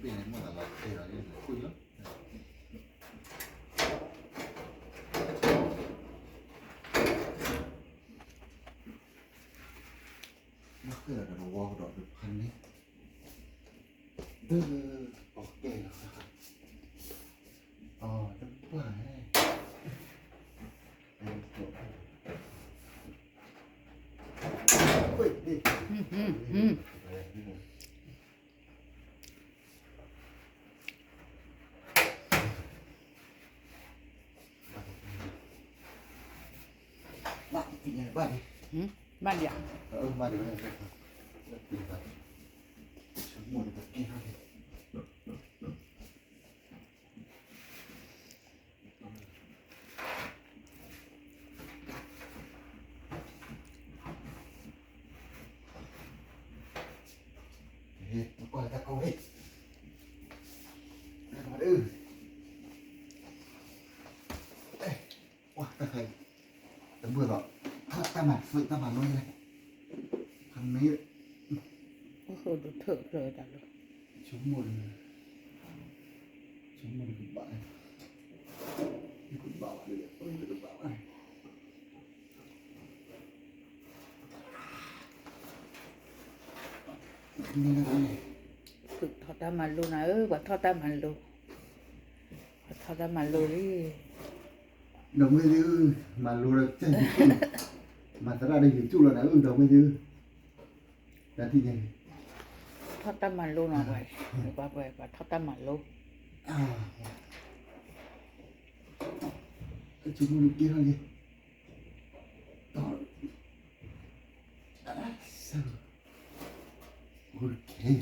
ဘၣ်လံဧါ. တဘျီလီၤ, တၢ်မၤသးတၢ်မၤလိန့ၣ်, ဖးမ့ၢ်, အိၣ်ဒိးထၢၣ်ဖျၢၣ်တၢ်လီၤ, ဆိကမိၣ်, ဆိကမိၣ်တကဘၣ်, တကဘၣ်ဘၣ်, တကဘၣ်ဘၣ်. ထီၣ်တၢ်မၤလိနၤဧၢ, ပှၤထီၣ်တၢ်မၤလိ, ပှၤထီၣ်တၢ်မၤလိလံ. ဒီပုၢ်ဝဲၢ်သ့ၣ်ဧၢ, မၤလိဒီးကစၢ်ယ့ၣ်ၡူး, မၤသရၣ်ဒီးယ့ၣ်ၡူးလီၤနၤဧၢ, ဒီပုၢ်ဝဲၢ်သ့ၣ်ဧၢ, တၢ်ထံၣ်ညါ, ထီၣ်တၢ်မၤလိနီၤ, ပှၤ, ပှၤထီၣ်တၢ်မၤလိ, ဆိကမိၣ်က့ၤထီၣ်လံ. Okay.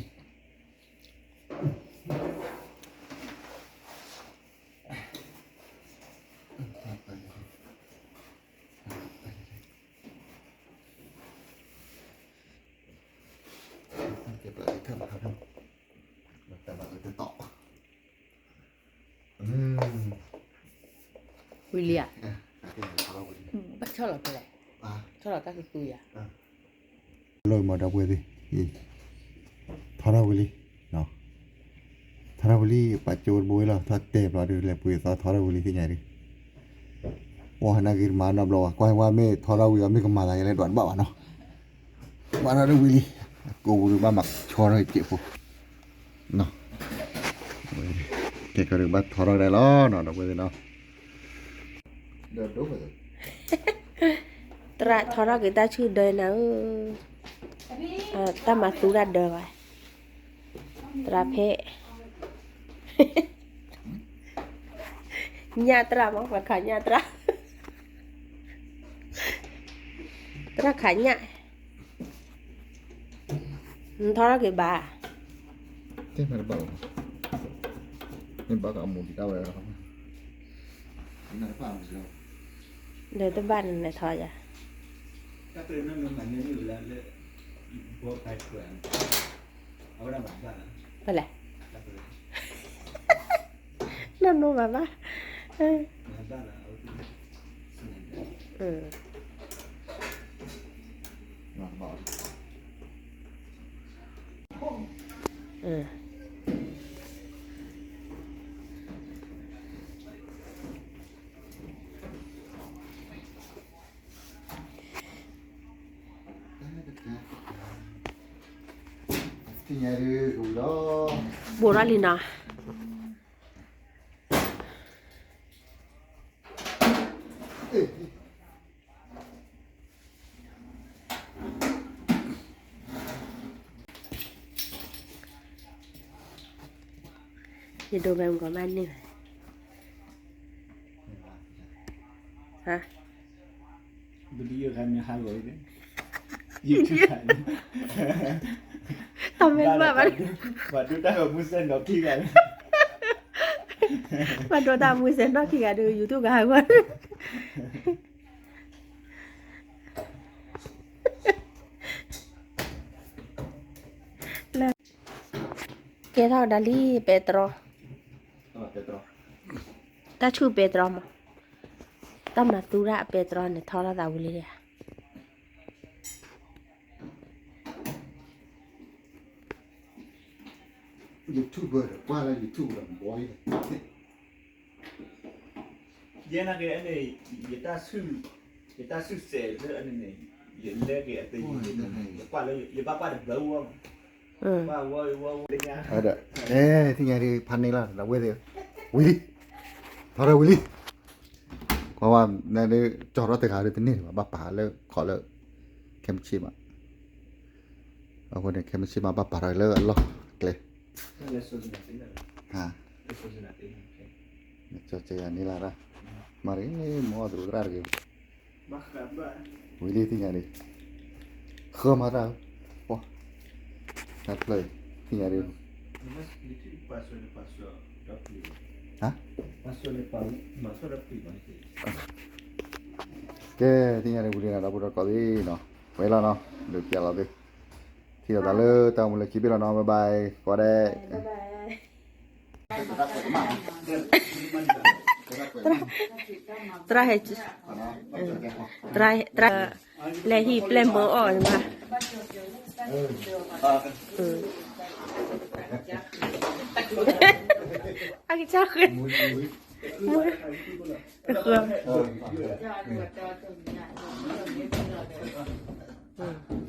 ဝံၤလံဧါ, ဘၣ်ဆီၣ်လီၤဖဲလဲၣ်, ဆီၣ်လီၤတၢ်သူသူယၤ. လီၤမး ဒီပုၢ်ဝဲၢ်သ့ၣ်, ထီထီၣ်ဝံၤလံ, ထီထီၣ်ဝံၤလံ, ပာ်ကၠိတဘိဝဲလီၤ, ထီၣ်တဲာ်ဘျီဒုး လဲၤပှ့ၤသီထီထီၣ်ဝံၤလံသ့ၣ်ညါဒုး, ပှၤနာ်က့ၤတမၤနီတဘျီဘၣ်, ကွၢ်ဝဲမ့ၢ်ထီထီၣ်ဝံၤအီၤ မ့ၢ်ကမၤသးယလဲၤဒွးတဘၣ်ဘၣ်နီၤ, ဘၣ်ထီထီၣ်ဝံၤလံ, ကိးပူၤဒုးဘၣ်မၤဆီထီၣ်က့ၤဖိ ကဲကီးဒုးဘၣ်ထီထီၣ်ကဒါလီၤနီၤ ဒီပုၢ်ဝဲၢ်သ့ၣ်နီၤ. သရၣ်ထီထီၣ်က့ၤတၢ်ဆူၣ်ဒၢနၤဧၢ, တၢ်မၤသူတၢ်ဒၢဘၣ်, သရၣ်ဖဲ ညၣ်သရၣ်မး ပှၤခးညၣ်သရၣ်, သရၣ်ခးညၣ် နထီထီၣ်က့ၤဘၣ်, ဒီးတဘၣ်န့ၣ်နထီယၤ, ဖဲလဲၣ်, နီၢ်နီၢ်မၤဘၣ် ဘူးထီၣ်လံနီၤ. ယဒိးဝဲမုၢ်ကီးမးန့ၢ်ဘၣ်, ဟါ, တမ့ၢ်ဘၣ်ဘၣ်, ပှၤဒိးတၢ်မုၢ်စဲးနီၢ်ခံဂၤဒုး YouTube ကဟးဂီၤ ကဲထီၣ်ဒၣ်လံ ပဲတြီ, တၢ်ဆူၣ်ပဲတြီမး, တၢ်မၤသူတၢ်အပဲတြီန့ၣ် ထီထီၣ်သးဝံၤလံဧါ. YouTube ဒီး ကွၢ်လၢ YouTube ဒီး ဘီအံၤ ယဲနာ်က့ၤန့ၣ် ယတၢ်ဆူၣ်, ယတၢ်ဆူၣ်စဲးလၢန့ၣ်န့ၣ် ယလဲက့ၤအသ့, ယကွၢ်လၢ ယဘၣ်ကွၢ်တဘျီဝီ, ကွၢ်ဝီဝီဝီတညါ, အဲ သ့ၣ်ညါဒ် ဖးန့ၢ်လီၤ ဒီးဝဲသ့ၣ်, ဝံၤလံ, ထီၣ်ဒီးဝံၤလံ, ကွၢ်ဝဲ, နဒ် ကၠီထီၣ်တဂၤဒီးတန့ၢ်ဘၣ်, ဘၣ်ပာ်လၢ ခီလၢ ခဲမုၢ်ဆ့ၣ်မး, အဃိန့ၣ် ခဲမုၢ်ဆ့ၣ်မး ဘၣ်ပာ်ထီၣ်လၢအလီၢ်ကျဲ, ကၠီကၠီယၤန့ၣ်လၢ်ဒၣ်, မၤရ့ မ့ၢ်အီၣ်သရူးသရၣ်တဂ့ၤ, ဝံၤလံသ့ၣ်ညါဒ်, ဃၢမၤတၢ်, ပှၤ, တၢ်ဖျၢၣ်အံၤ သ့ၣ်ညါဒ်, ဟါ, ကဲ သ့ၣ်ညါဒ်ဝံၤလံနီၤ ဒီပုၢ်ဒီဝဲၢ်သ့ၣ်နီၤ, ဝဲလီၤနီၤ ဒုးပျဲလီၤသု, ထံၣ်လိာ်သးလၢတၢ်အိၣ်မူလၢခံဘ့ၣ်လီၤနီၤ bye bye ကီးဒဲး သရၣ်ဟဲ, သရၣ်, လဲၤဟံၣ်ပျဲၢ်မၢအီၣ်န့ၣ်ဘၣ်, အကစၢ်ဃဲ, မုၢ်,